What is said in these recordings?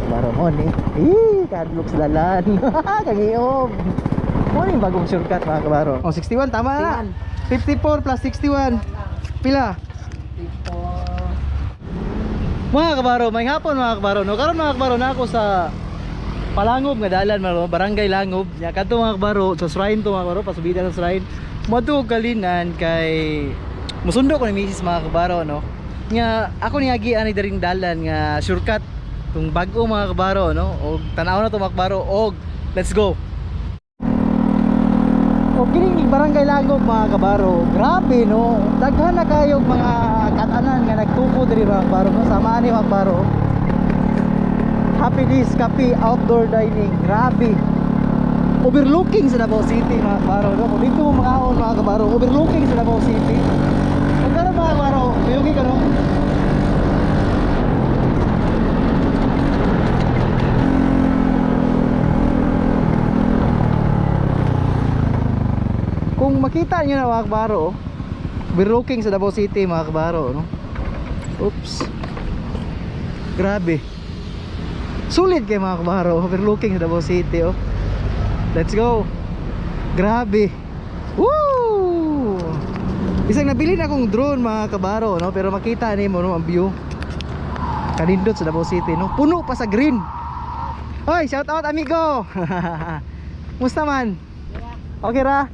Kabaro mo ni. Eh, kadlok sa dalan. Kangiob. Mo ni bagong shortcut, mga kabaro. Oh, 61 tama na. 54 plus 61. Pila? Mga kabaro, may hapon, mga kabaro. No, karon, mga kabaro, na ako sa Palangob nga dalan, mga kabaro, Barangay Langob. Nya kadto, mga kabaro, sa shrine to, mga kabaro, pasubida sa shrine. Moadto og Kalinan kay musundo ko ni misis, mga kabaro, no. Nga ako ni agi ani daring dalan nga shortcut tung bag-o, mga kabaro, no. Og tan-aw na to, mga kabaro, og let's go. O kining Barangay Langob, mga kabaro, grabe, no. Daghan na kayo mga katanan nga nagtuko diri, mga kabaro, no. Sama ani, mga kabaro. Happy Days Cafe Outdoor Dining, grabe. Overlooking sa Davao City, mga kabaro, no. Kung dito mo makaon, mga kabaro, overlooking sa Davao City. Kung karon, mga kabaro, kuyugi ka, no. Kung makita niyo na, mga kabaro, overlooking sa Davao City, mga kabaro, no. Oops. Grabe. Sulit kay, mga kabaro, overlooking sa Davao City, oh. Let's go. Grabe. Woo! Isang nabili na akong drone, mga kabaro, no, pero makita nimo, no, ang view. Kanindot sa Davao City, no. Puno pa sa green. Hoy, shout out, amigo. Musta man? Okay ra?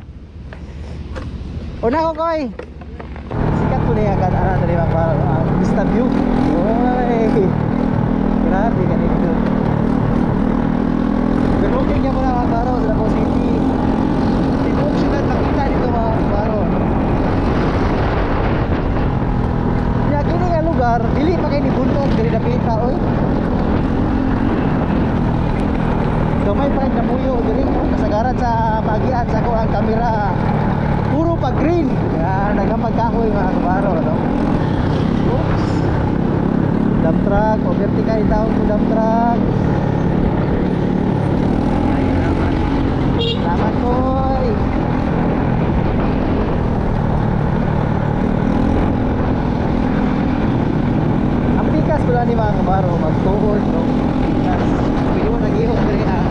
Una ko koy. Sikat po niya kan ana diri, mga kabaro, ang vista view. Oy. Grabe kanindot. Overlooking niya po na, mga kabaro, sa Davao City. Tibuok syudad makita dito, mga kabaro, no? Ya kini nga lugar, dili pa kay ni buntog diri dapita, oy. Gamay pa kay namuyo diri, no? Kasagaran sa pagian sa ko ang kamera. Puro pa green. Ya, daghang pagkahoy, mga kabaro, no. Oops. Dump truck, overtake ka taon ko dump truck. Ay, salamat. Salamat, koy. Ang pikas pala ni, mga kabaro, magtuod, no. Pikas. Pwede mo nag-ihok diri, ah.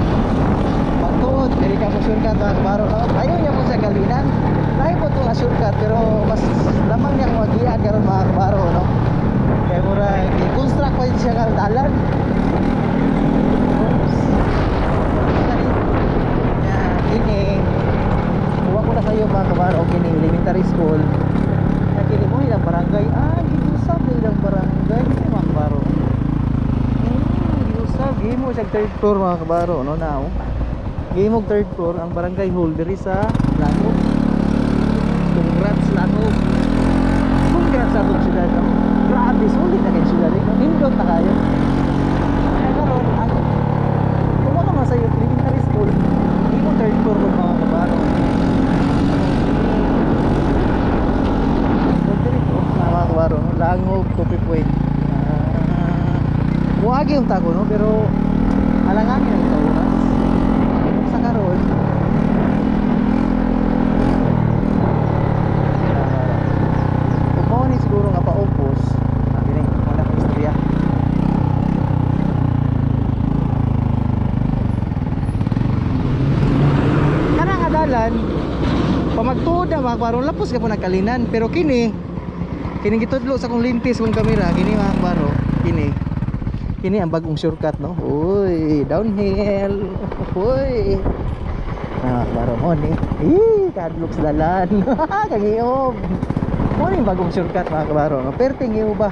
Magtuod, diri ka mo shortcut, mga kabaro, no. Ayaw niya po sa Kalinan. Lahi po ito nga shortcut pero mas lamang niya kung agian karon, mga kabaro, no. Kaya mura i-construct pa siya nga dalan. Oops. Ya, kini. Kuha ko na kayo, mga kabaro, kini elementary school. Ya, kini mo ilang barangay. Ah, giusab ilang barangay mga kabaro. Giusab gimo siya third floor, mga kabaro, no, now. Gimo third floor ang barangay hall diri sa Langob. Congrats, Langob. Congrats sa atong syudad, no. Grabe sulit na kay syudad, no? Nindot na kayo. Kaya karon ang kung ka man sa elementary school, gimo third floor ron, mga kabaro. So, diri to, mga kabaro, no? Langob Coffee Point. Muagi yung tago, no, pero alanganin ang sa oras. Sa karon, kung mao ni siguro nga paupos, kini wala pa istorya. Kana nga dalan pamagtuod na, mga kabaro, lapos ka po nagkalinan, pero kini kini gitudlo sa kong lintis kong kamera kini, mga kabaro, kini kini ang bagong shortcut, no. Uy, downhill. Uy, mga kabaro, mo ni. Eh, kadlok sa dalan. Kangiob. Mo ni bagong shortcut, mga kabaro, no. Perting iyo ba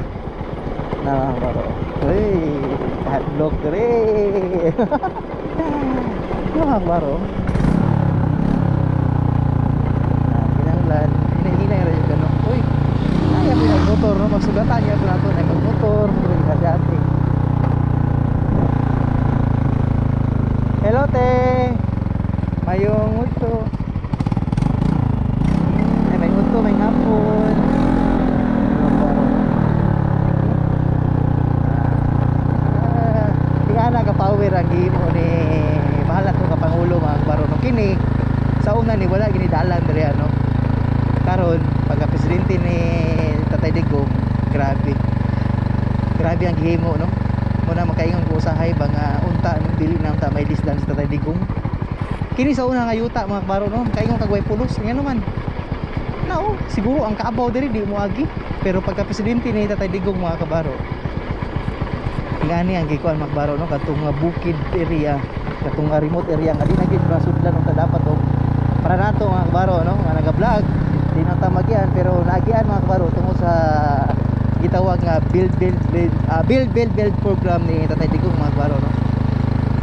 na, mga kabaro. Uy, kadlok dire, mga kabaro. Na kinahanglan hinay-hinay ra yung gano. Uy, ay ako yung motor, no, magsugatan niya po nato na motor diri ka dati. Hello, te. Mayong udto. Ay, may udto, may hapon. Ah, di ana ka power ang gihimo ni mahal ko ka pangulo, mga kabaro, no. Kini sa una ni wala gini dalan diri, ano. Karon pagka presidente ni Tatay Digong, grabe. Grabe ang gihimo, no. Muna makaingon ko usahay ba nga unta dili na unta may disdan sa Tatay Digong. Kini sa una nga yuta mga kabaro no, makaingon kag way pulos ngano man. Nao, siguro ang kaabaw diri di mo agi. Pero pagka presidente ni Tatay Digong mga kabaro, ngani ang gikuan mga kabaro no, katong nga bukid area, katong nga remote area nga di na gid masudlan unta dapat og para nato mga kabaro no, nga naga-vlog di na ta magian pero naagian mga kabaro tungod sa gitawag nga build build build build build build program ni Tatay Digong mga kabaro no.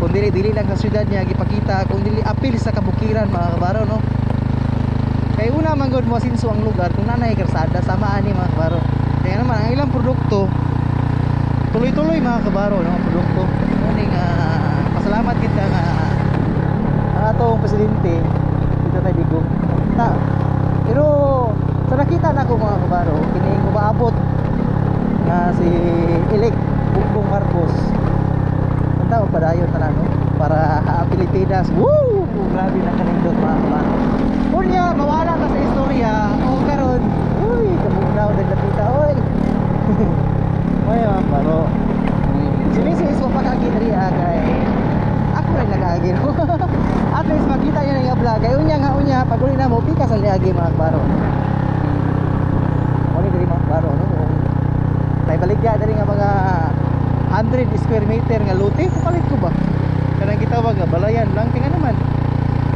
Kung dili dili lang sa syudad niya gipakita, kung dili apil sa kabukiran mga kabaro no. Kay una man gud mo asinso ang lugar kung nanay karsada sama ani mga kabaro. Kaya naman ang ilang produkto tuloy-tuloy mga kabaro no, ang produkto. Muni nga pasalamat kita nga ang atong presidente Tatay Digong. Ta, pero sa nakita nako mga kabaro, kini umaabot nga si elect Bongbong Marcos. Unta padayon tanan no para Pilipinas. Woo! Grabe na kanindot mga kabaro. Unya mawala ta sa istorya o karon. Uy, kabugnaw din lapita oy. Oy mga kabaro. Si Mrs. wa pa kaagi diri kay ako rin nakaagi no. At least makita niya nga vlog. Kay unya nga unya pag uli na mo pikas ang niagi mga kabaro. Mo ni diri mga kabaro no. Tay baligya diri nga mga 100 square meter nga lote, kapalit ko ba? Kanang gitawag nga balayan lang kay naman.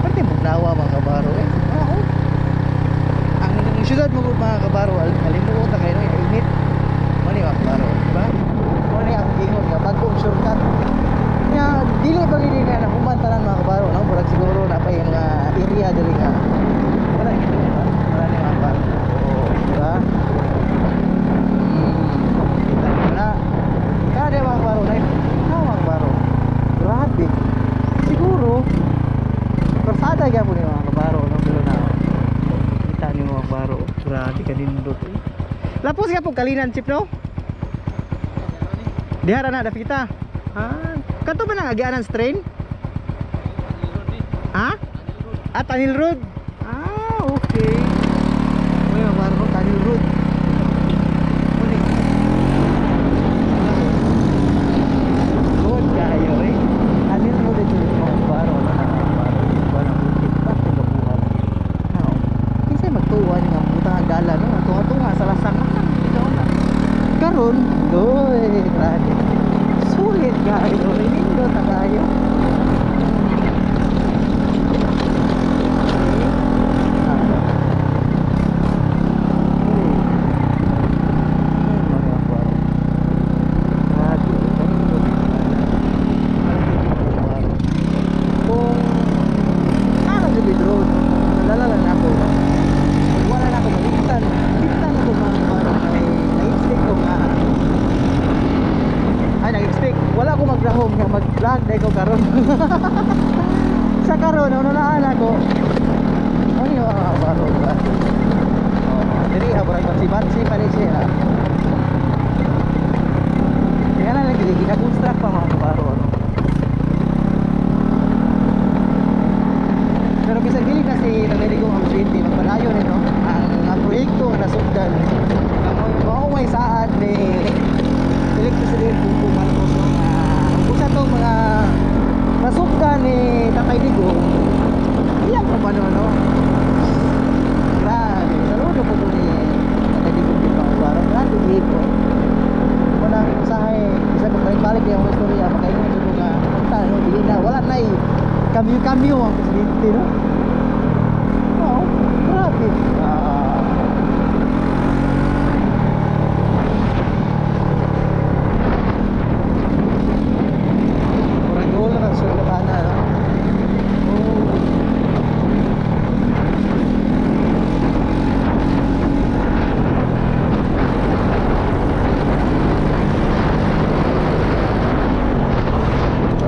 Pwede bugnawa mga kabaro eh. Oo. Ang syudad mo mga kabaro, kalimuot na kayo no, init. Mo ni mga kabaro, di ba? Mo ni ang gingon nga bagong shortcut. Nga dili ba gini nga nahuman tanan mga kabaro no? Murag siguro na pa yung mga area diri nga. Wala gid di ba? Wala ni mga kabaro. Oo, di ba? Kita mo na. Kada mga kabaro na. Ah, mga kabaro. Grabe. Siguro karsada gyapon ni mga kabaro no, pero na kita ni mga kabaro. Grabe kanindot eh. Lapos ka po kalinan chip no? Diha ra na dapita. Ah, kato ba nang agianan sa train? Ha? Ah, Tanil Road. Ah, okay. Uy, mga kabaro, Tanil Road. Muni. Good kayo eh. Tanil Road ito yung mga kabaro. Ano na mga kabaro? Buwan ang bukid. Bakit kabuhan? Now, kinsay magtuwa ni nga butang ang dala no? Tunga-tunga sa lasang na. Ikaw na. Karon, doy, grabe. Sulit kayo. Nindot na kayo. Kung ano jud road, nalala lang ako. Wala na ako malimtan. Limtan ako mga kabaro kay na-expect ko nga. Ay, nag-expect. Wala ko magrahom nga mag-vlog dahil ko karon. Sa karon, ano naan ako. Ano yung mga kabaro ba? Oh, diri ha, burag batsi-batsi pa ni siya. Kaya na lang, gina-construct pa mga kabaro. Ano? Pero bisan dili na si Tatay Digong ang presidente, magpadayon eh, no? Ang proyekto nga nasugdan nga mao may saad ni elect President Bongbong Marcos no, nga usa tong mga nasugdan ni Tatay Digong, iyan pa ba no, no? Grabe, saludo po ni Tatay Digong dito mga kabaro. Grabe dito. Walang usahay, isa kung balik-balik yung istorya, makaingon jud ko nga unta no, dili na wala nay kamyo-kamyo ang presidente no. Oo, grabe. Murag goal na sa na no. Oh.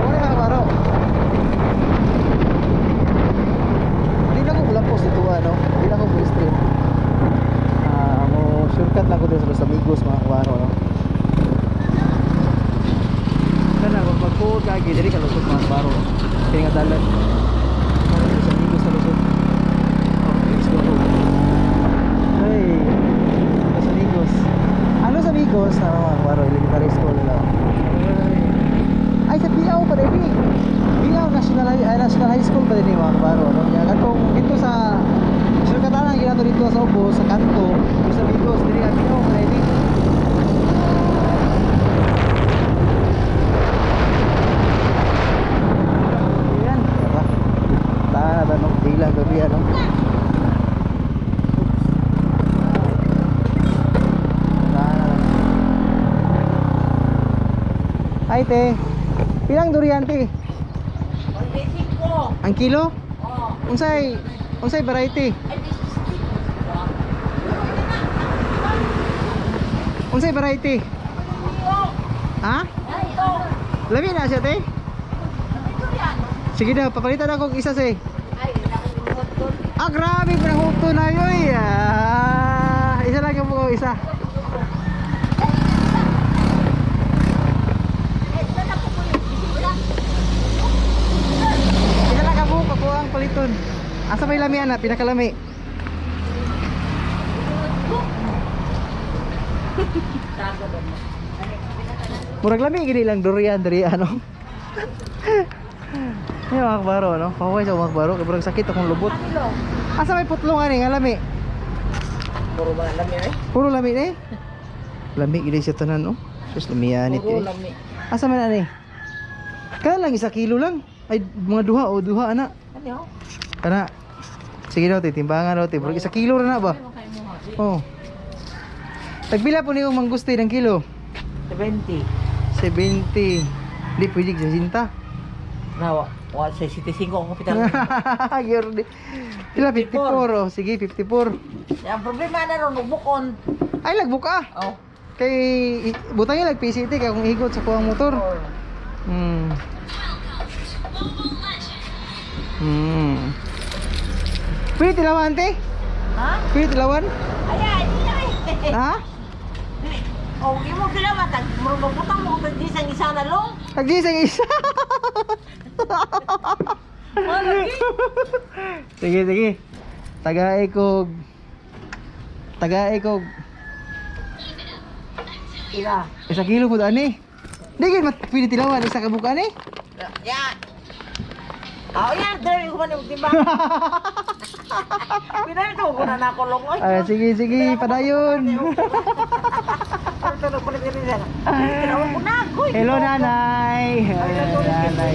Wala ka baro. Hindi na ko mulapos dito ano. Hindi na ko mo stream. Mo shortcut lang ko dito sa Los Amigos mga kabaro no. Kana kung magtuod ka diri ka lusot mga kabaro. Kaya nga dalan. Los Amigos sa lusot. Oh, let's go. Hey, Los Amigos. Ang Los Amigos na mga kabaro, elementary school lang. Ay. pa ni. Bingaw National National High School pa din mga kabaro, no? Kaya katong dito sa Sir Katalan ginato dito sa Obo sa kanto sa Bigos diri ang Bingaw pa din. Ayan, diba? Tara tanong dila gabi ano. Tara. Ay te. Pilang durian te? 45. Ang kilo? Oh. Unsay unsay variety? Ay, this is stick. Unsay variety? Ha? Ay, ito. Lami na siya te. Ito yan. Sige daw, papalitan ako og isa se. Ay, nakulimot. Ah, grabe pa na yoy. Ah, isa lang yung buko, isa. Isa lang ka buko ko ang paliton. Asa may lami ana, pinakalami. Murag lami gini lang durian diri ano. Ay, mga kabaro, no? Pahuway sa mga kabaro, kay murag sakit akong lubot. Asa may putlong ani nga lami? Puro ba lami eh? Puro lami ni. Lami gini siya tanan, no? Sus lamian Puro iti. lami. Asa man ani? Kana lang isa kilo lang. Ay mga duha o duha ana. Ano? Kana. Sige daw, te, timbangan daw, te. Murag isa kilo ra na ba? Oh. Tagpila po niyong manggusti ng kilo? 70. 70. Di pwede sa sinta. Nawa, wa sa 65 ang kapital. Gyud. Pila 54 oh. Sige, 54. Ang problema na ron, bukon. Ay lagbuk ah. Oh. Kay butang lag PCT kay kung igot sa kuang motor. Hmm. Pwede tilawan te? Ha? Pwede tilawan? Ay, ay, di na eh. Ha? Oh, imo sila matag, murag mabutang mo kung di isa na long. Tag-isang isa. Malagi. Sige, sige. Tagay kog. Tagay kog. Ila. Isa kilo po ani. Di gyud mat pwede tilawan isa ka buka ani. Ya. Oh, yan, dali ko man yung timbang. Pinalito ko na nakulong. Ay, Ay, sige, sige, padayon. Tulog ko na din siya. Tinawag ko na ako. Hello nanay. Ay, Ay, nanay.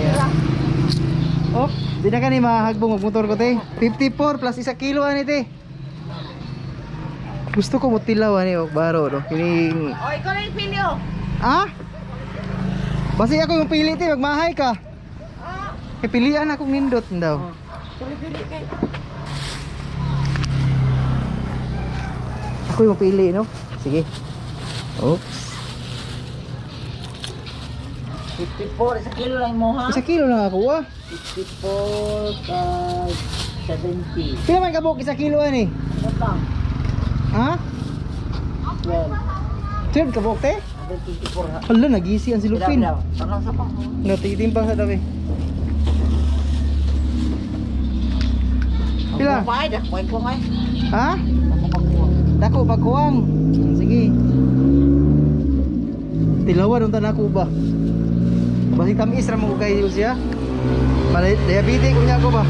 Oh, di na kani mahagbong og motor ko te. 54 plus isa kilo ani te. Gusto ko mo tilaw ani og baro no. Kining Oh, ikaw na yung pili oh. Ah? Basi ako yung pili te, magmahay ka. Ah. Kay pilian akong nindot daw. Pili-pili kay. Ako yung pili no. Sige. Oops. 54, isa kilo lang mo ha? Isa kilo lang ako ah. 54 tag 70. Pila man kabuk isa kilo ani? Ano lang? Ha? 12. 12 kabuk te? 124 ha. Hala, nagisi ang silupin. Parang sa pa. No, tigitimbang sa daw eh. Pila? Ay, dako ko ngay. Ha? Dako pagkuha. Dako pagkuwang. Sige. Tilawan unta nako ba? Basig tamis ra mo kayo siya. Malay diabetes ko niya ako ba?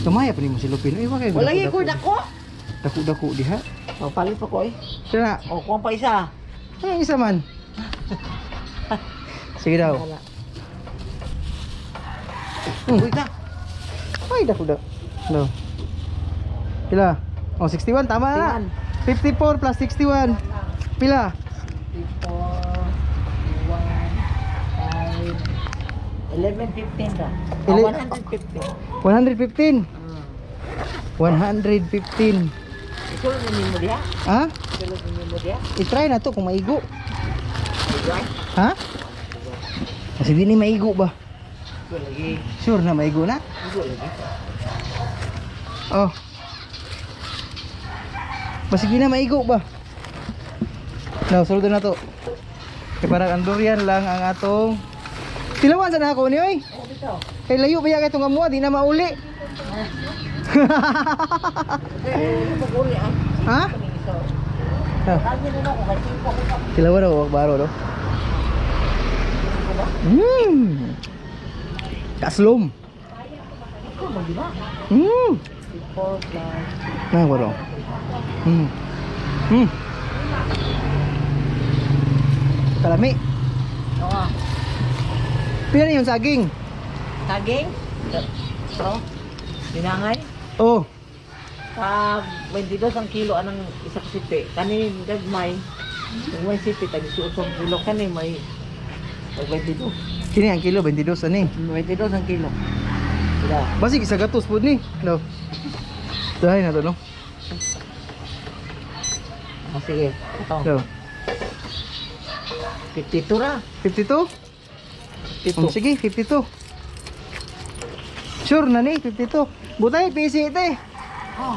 Tumaya pa nimo si Lupin. Uy, wa kay. Wala gyud ko dako. Dako dako diha. Oh, palit pa ko eh. Tara na. Oh, kuha pa isa. Ano isa man? Sige daw. Wala. Hmm. Uy ka. Ay, dako dako. No. Pila? Oh, 61 tama na. 54 plus 61. Pila? 54, 1, 5, 11, 15 ra. Oh, 115. 115. 115. Isulod ni mo diha. Ha? Isulod ni mo diha. I-try na to kung maigo. Ay, Ha? Kasi di ni maigo ba? Igo lagi. Sure na maigo na? Igo lagi. Oh. Basig di na maigo ba? No, sulod na to. Kay parang ang durian lang ang atong Tilawan sa na ako ni oy. Oh, dito. Kay layo pa kay itong amuha, di na mauli. Eh, pag-uli ah. Ha? Oh. Lagi na ako, kasi ko ako Tilawan na wag baro no. Kaslom. Ikaw ba di ba? 4 plus. Na baro. Kalami. Oo. Pila na yung saging? Saging? Oh. Binangay? Oh. Pag 22 ang kilo anang isa ka sipi. Kani gagmay. Gagmay sipi tag 18 ang kilo kani may tag 22. Kini ang kilo 22 ani. 22 ang kilo. Sila. Basig isa gatos pud ni. No. Dahay na to, no. Oh, sige. Ito. So, 52 ra. 52? 52. Oh, sige, 52. Sure na ni, 52. Butay, PC ite. Oh.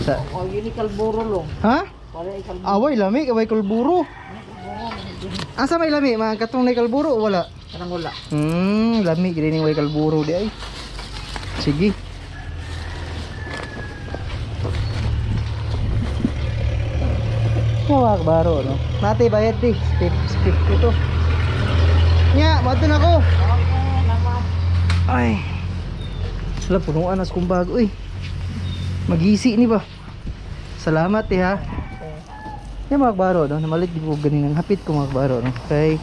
Sa, Oh, yun kalburo long. ha? Wala ikalburo. Away lami, away kalburo. Asa may lami, mga katong na kalburo o wala? Kanang wala. Lami gini ning way kalburo di ay. Sige. Yawa baro no. Nate bayad di. Skip skip ito. Nya, madto na ko. Okay, naman. Ay. Sala punuan nas kong bago eh. Magisi ni ba? Salamat eh ha. Yan mga kabaro, no? Namalit di ko ganin ang hapit ko, mga kabaro, no? Kay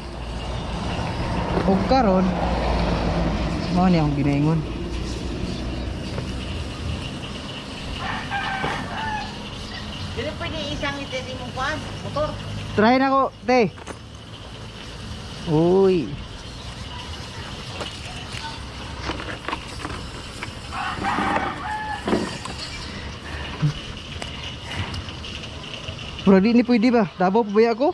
og karon mao ni akong ginaingon. Dili pwede isang ite sa imong kuan, motor. Try na ko, te. Uy. Bro, di ni pwede ba? Davao pa ba ako?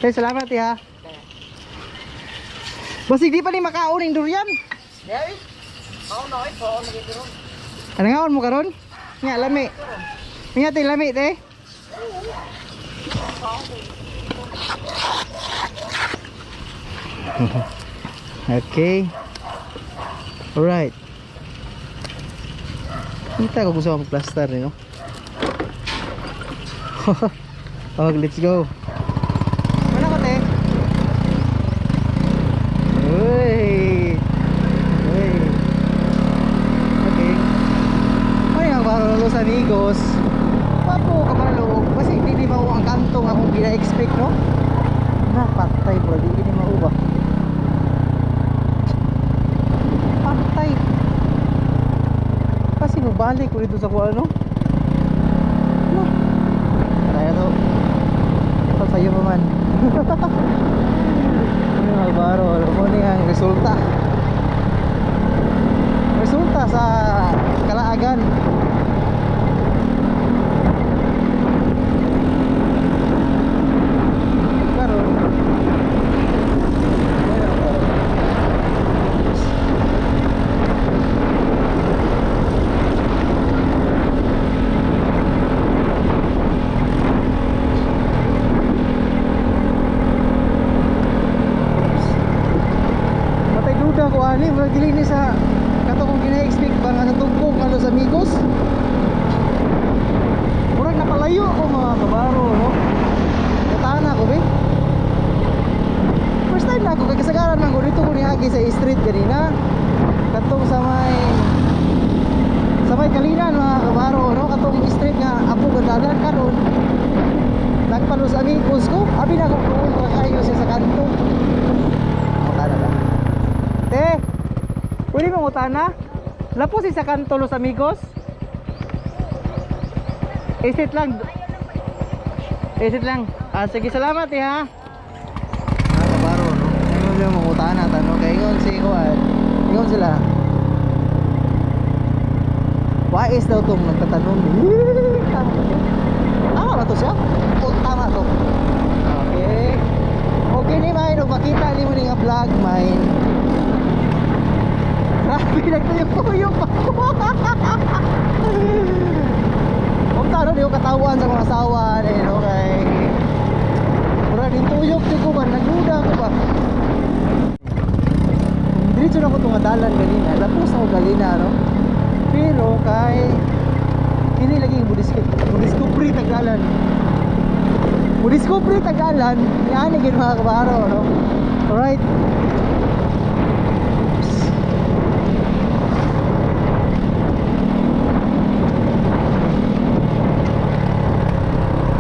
Te, salamat eh, ha. Basig di pa ni makaon ning durian. Dili. Mao na oy, paon lagi karon. Ano nga mo karon? Nga lami. Nga te lami te. Okay. Alright. Kita ko gusto mag-plaster eh, no? Okay, let's go. Wala ko te. Uy. Uy. Okay. Ay, ang baro los amigos. Papo kabalo. Kasi hindi di mao ang kanto nga akong gina-expect, no? Napatay bro, di ni mao ba? Patay. Kasi mabalik ko dito sa kuha, no? No. Tara to. Ito sa'yo pa man. Ano mga baro, alam mo ni ang resulta. Resulta sa kalaagan. Karon. Ayun, karon. Matay duda ko ani, murag dili ni sa kato kong gina-expect ba nga sa tugkong nga Los Amigos. Murag napalayo ko, mga kabaro, no. Katana ko be. First time na ako kay kasagaran man ko dito ko niagi sa street ganina. Katong sa may Kalinan, mga kabaro, no, katong street nga apo gadalan karon. Nagpa Los Amigos ko, abi na ko doon ra kayo siya sa kanto. Mutana ba? Te, pwede mo mutana? Lapos sa kanto Los Amigos? Isit lang. Isit lang. Ah, sige, salamat eh ha. Ah, kabaro, no? Ano yung mangutana, tanong kay ingon si Kuan. Ingon sila. Wais daw tong nagtatanong. Tama ba to? Tama ba to siya? O tama to. Okay. Okay ni Main, ug makita nimo ni nga vlog, Main. Grabe, nagtuyok-tuyok pa ako. Kung taro di ko katawan sa mga asawa, eh, no, kay mura din tuyok di ko ba, nagduda ko ba. Diretso na ko itong dalan ganina, lapos ako galina, no? Pero, Kay kini lagi yung budiskubre tagalan. Budiskubre tagalan, niani gid mga kabaro, no? Alright. Oops.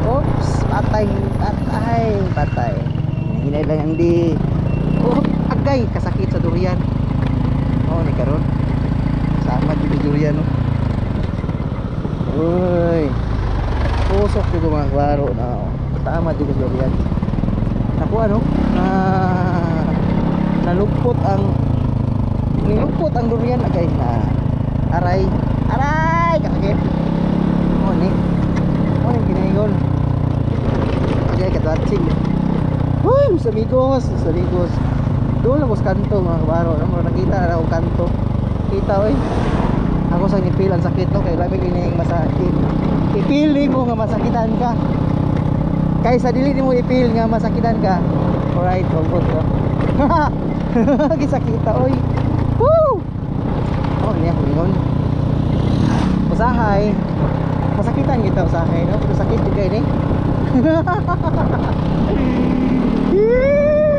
Oops, patay, patay, patay. Hinay lang ang di. Oh, agay, kasakit sa durian. Oh, ni karon. Sama jud durian, no. Uy. Tusok jud mga kabaro na. Tama jud sa durian. Nakuha, no? Na nalupot ang nilupot ang durian agay na. Aray. Aray, kasakit. Oh, ni. Oh, ni ginaingon. Agay katwatsing. Uy, Los Amigos, Los Amigos. Doon lang ko sa kanto mga kabaro, no? Mura nakita na akong kanto. Kita oy. Ako sa ngipil ang sakit, no, kay labi kini masakit. Ipil mo nga masakitan ka. Kaysa dili nimo ipil nga masakitan ka. Alright, hugot ko. Gisakita oy. Woo! Oh, niya ingon. Usahay. Masakitan kita usahay, no? Pero sakit jud kay ni.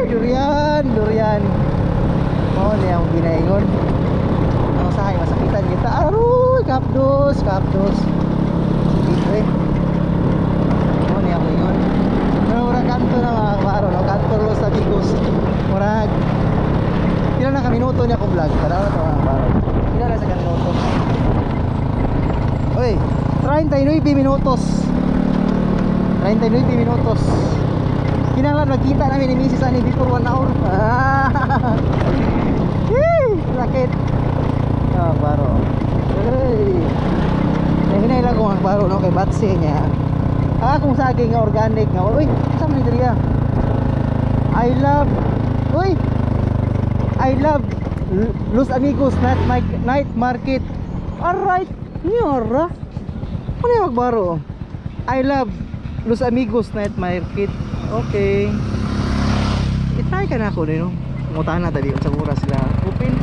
Durian, durian. Oh, niya akong ginaingon. Ang usahay masakitan kita. Aroy, kapdos, kapdos. Sakit eh. Oh, niya akong ingon. Pero murag kanto na mga kabaro, no? Kanto Los Amigos. Murag pila na ka minuto niya akong vlog. Tara na to mga kabaro. Pila na sa ka minuto. Oy, 39 minutos. 39 minutos. Kinahanglan magkita namin ni Mrs. Ani before 1 hour. Yee! Sakit. Ah, baro. Hey. Nahinay lang ko ang baro, no, kay batsi niya. Ah, kung saging nga organic nga. Uy, sa man diri ah? I love. Uy. I love Los Amigos night market. Alright. Nyora. Ano yung magbaro? I love Los Amigos Night Market. Okay. I-try ka na ako no. Ngutahan na tadi unsa oras sila open.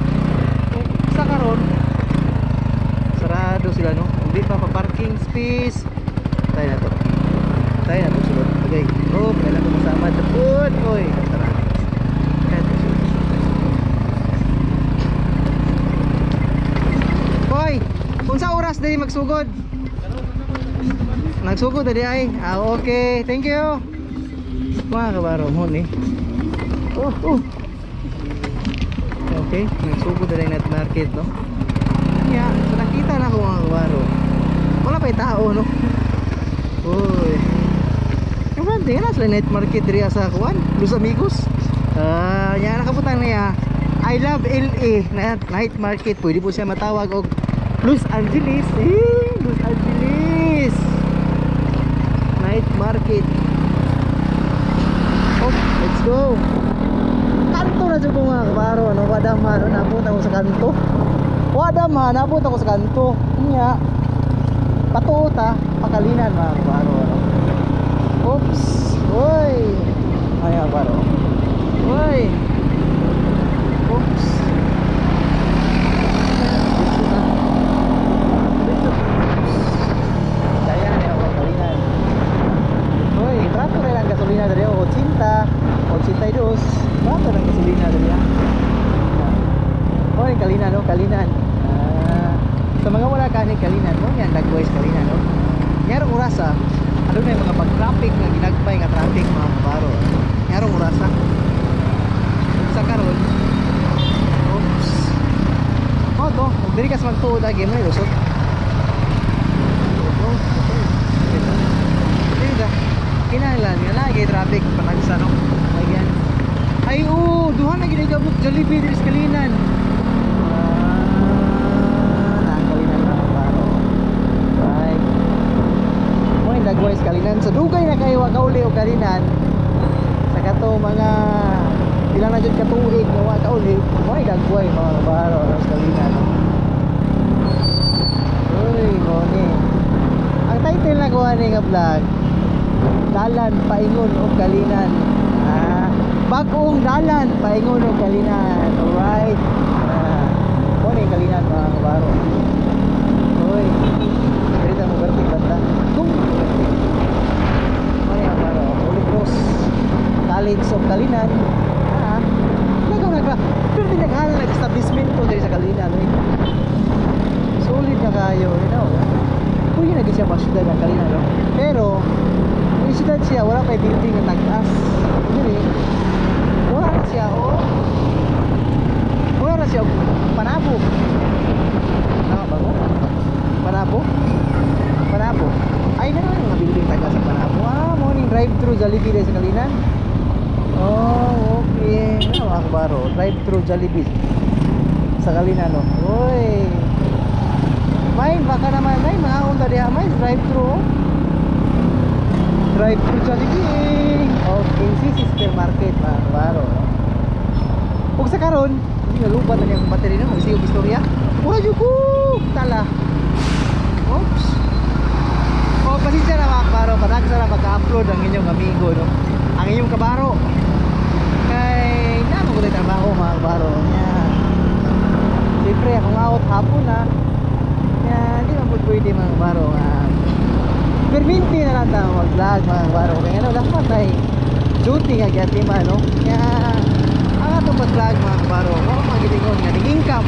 Sa karon sarado sila, no. Hindi pa pa parking space. Tayo na to. Tayo na to sulod. Okay. Oh, kailan ko masama doon. Oy, tara. Tayo to sulod. Hoy, unsa oras diri magsugod? Nagsugod diri ay. Ah, okay. Thank you. Mga kabaro mo ni. Oh, oh. Okay, nagsugod diri night market, no. Nya, so nakita na ko mga kabaro. Wala pa tao, no. Uy. Kaman din na sila night market diri sa kuan, Los Amigos. Ah, nya nakabutang niya. I love LA na night market. Pwede po siya matawag og Los Angeles. Eh, Los Angeles night market. Oh, let's go. Kanto na jud ko mga kabaro, no? Wada man, no? Nabot ako sa kanto. Wada man, nabot ako sa kanto. Nya. Patuot ta, pakalinan mga kabaro, no? Oops. Uy. Ay, mga kabaro. Uy. Oops. Dito ta. Dito. Oops. Kaya na ako kalinan. Uy, trato na lang gasolina diri 80, 82. Trato ng gasolina diri ah. Uy, kalinan no, kalinan. Ah, sa mga wala kani kalinan mo yan lagway sa kalinan, no. Nyarong orasa, ano na yung mga pag-traffic nga ginagmay nga traffic mga kabaro. Nyarong orasa. Sa karon. Oops. Oh, to, kung diri ka sa magtuod agi mo lusot. Oh, diri ka. Kinahanglan nga lagi traffic panagsa, no. Ayan. Ay, oo, duha na gid kabuk Jollibee diri sa Kalinan. Ah, na Kalinan na kabaro. Right. Mo yung lagway sa Kalinan. Sa dugay na kayo wa kauli og Kalinan. Sa kato mga pila na jud ka tuig nga wa kauli, mo yung lagway mga kabaro sa Kalinan. Uy, mo ni. Ang title na kuha ni nga vlog, Dalan Paingon og Kalinan. Ah, bag-ong dalan paingon og Kalinan. Alright. Ah, mo ni Kalinan mga kabaro. Uy. Kalinan. Ah, nagaw nagka. Pero tinaghala nag establishment to diri sa Kalinan. Eh. Solid na kayo. Pwede na gid siya masyudad ang Kalinan, no? Pero yung syudad siya, wala pa building nga tag-as. Diri, wala na siya, oh. Wala na siya, panabo. Tama ba ko? Panabo? Panabo? Ay, na naman mga building tag-as sa Panabo. Ah, morning drive-thru Jollibee dahil sa Kalinan. Oh, okay. Ano mga kabaro? Drive-thru Jollibee sa Kalinan, no? Uy. May, baka naman, may mga unta diha, may drive-thru. Oh. Drive-thru Jollibee. Okay, si supermarket mga kabaro. No? Ug sa karon, hindi nalubat na kayong battery na, magsigog istorya. Wala jud ko! Tala. Oops. Oh, pasensya na mga kabaro, patagsa na magka-upload ang inyong amigo, no? Ang inyong kabaro. Kay na mo trabaho mga kabaro. Nya. Siyempre, akong out hapon na. Nya, di man pud pwede mga kabaro. Perminti na lang tayo mag-vlog mga kabaro. Kaya ano, dapat ay duty nga giatima, no? Kaya ang atong pag-vlog mga kabaro, mao magitingon nga ning income.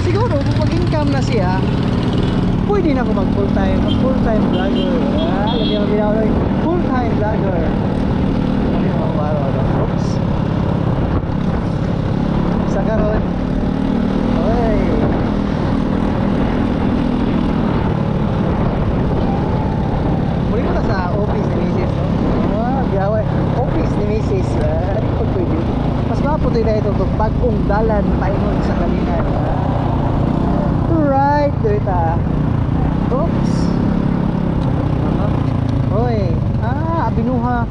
Siguro kung mag-income na siya, pwede na ako mag full time vlogger. Ah, lagi ako ginawag full time vlogger. Ano yung mga kabaro, no? Oops. Sa karon. Oy. Muli ko na sa office ni Mrs. No? Ah, gaway. Office ni Mrs. Ah, di ko pwede. Mas maputoy na ito itong bagong dalan paingon sa Kalinan. Ah. Right, dito ta. Oops. Oy, ah, abinuha.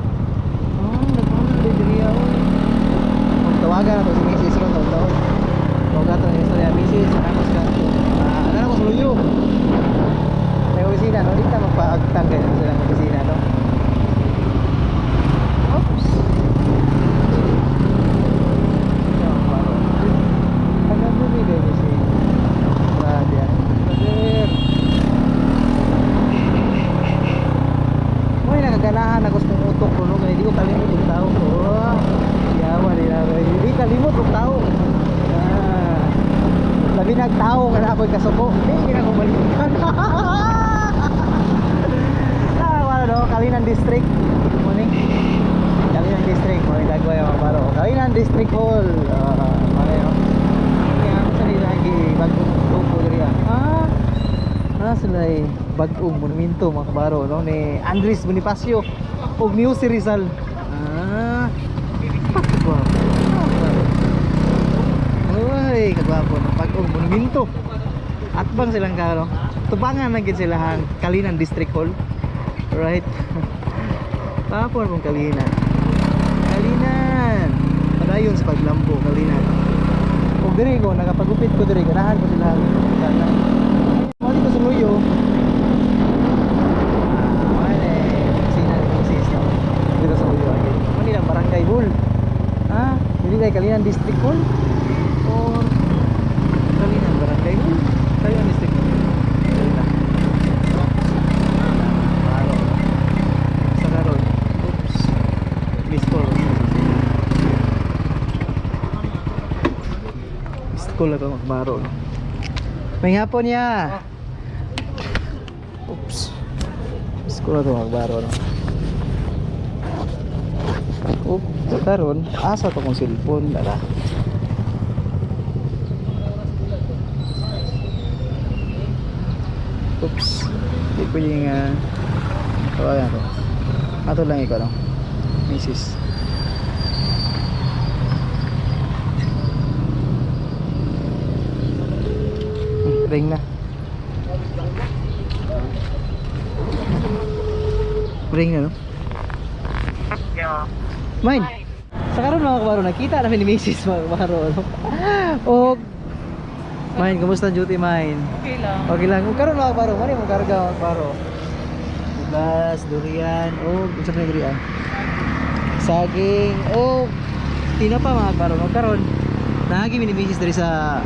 Oh, nagkaroon na diri oy. Tawagan na to si Mrs. ron taon. Tawagan to ni istorya Mrs. Ana ko sa kanto. Ah, ana ko sa luyo. May opisina no, di ta magpaagtang kay sa silang opisina no. Oops. Ano bumigay ni si Brother? Brother. Uy, nakaganahan ako sa utok ko no, kaya di ko kalimot og tao. Oh, yawa di na. Di kalimot og tao. Ah. Labi nagtao nga na ako'y kasuko. Di na ko balikan. Ah, wala no, Kalinan District. Morning. Kalinan District, mo dagway mga baro. Kalinan District Hall. Mare no. Kaya ako sa nila lagi bagong tubo diri ah. Ah, sila ay bag-ong monumento mga kabaro no ni Andres Bonifacio ug ni Jose Rizal. Ah. Kagwapo. Uy, kagwapo no bag-ong monumento. Atbang silang karo. Tubangan na gid sila ang Kalinan District Hall. Right. Tapon kong Kalinan. Kalinan. Padayon sa paglambo Kalinan. Ug diri ko nakapagupit ko diri ganahan ko sila. Ganahan. Mo dito sa Luyo. Ah, sina ni Mrs. no. Dito sa Luyo again. Manila Barangay Hall. Ah, dili kay Kalinan District Hall or Kalinan Barangay Hall. Kalinan District Hall. Dili na. Baro. Sa karon. Oops. Miss call. Miss call na to magbaro. No? May hapon niya. Oops. Miss call na to magbaro. No? Oops. Karon, asa to kong cellphone dara. Oops. Di pwede nga tawagan ko. Ato lang ikaw no. Mrs. Ring na. Ring na no. Yeah. Mine. Sa karon mga kabaro, nakita namin ni Mrs. mga kabaro no. Og Mine, kumusta ang duty mine? Okay lang. Okay lang. Kung karon mga kabaro, mani mo karga mga kabaro. Bugas, durian, og unsa man durian? Saging, og tinapa mga kabaro. No karon naagi mi ni Mrs. diri sa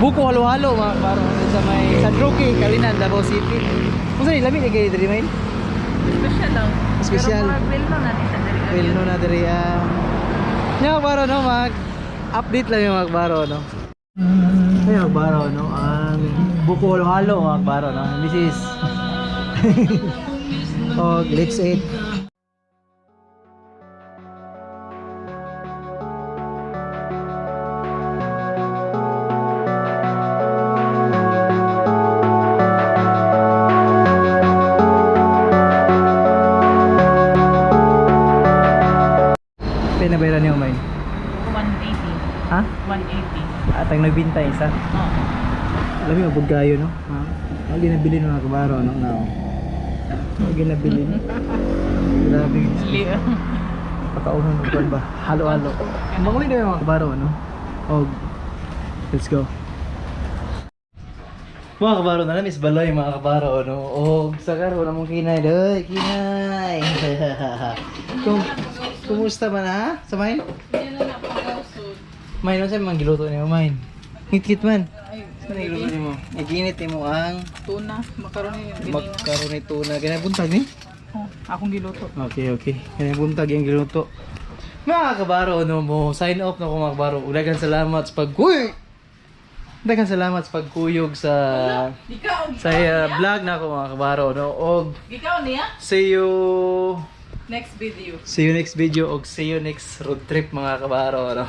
Buko Halo-Halo mga kabaro sa may San Roque, Kalinan, Davao City. Unsa ni lami ni kay diri mine? Special lang. Special. Pero mga well known na ni siya diri. Well known na diri ah. Nya baro no, mag update lang yung mga baro no. Ay, mga baro no, ang buko halo mga baro no. This is oh, let's eat. Pinabayaran niyo may. 180. Ha? 180. Atang nagbinta isa. Oo. Alam mo, abog kayo, no? Ha? Ang ginabili ng mga kabaro, no? No. Ang ginabili. Grabe. Liyo. Pakaunon og kuan ba? Halo-halo. Manguli na yung mga kabaro, no? Og, let's go. Mga kabaro na namin is baloy mga kabaro, no? Og sa karon among kinay, doy, kinay. Kung kumusta man ha? Sa main? Hindi na napagausod. Main unsa man giluto nimo main? Ngit-ngit man. Ay, Sa giluto nimo? Iginit nimo ang tuna. Macaroni yung giniwa. macaroni tuna. Ganay buntag ni? Oh, akong giluto. Okay. Kanang buntag yung giluto. Mga kabaro, no mo, sign off na ko mga kabaro. Daghang salamat sa pagkuy. Daghang salamat sa pagkuyog sa Gikaw, sa vlog na ako mga kabaro, no. Og Gikaw niya? see you Next video. see you next video og see you next road trip mga kabaro, no.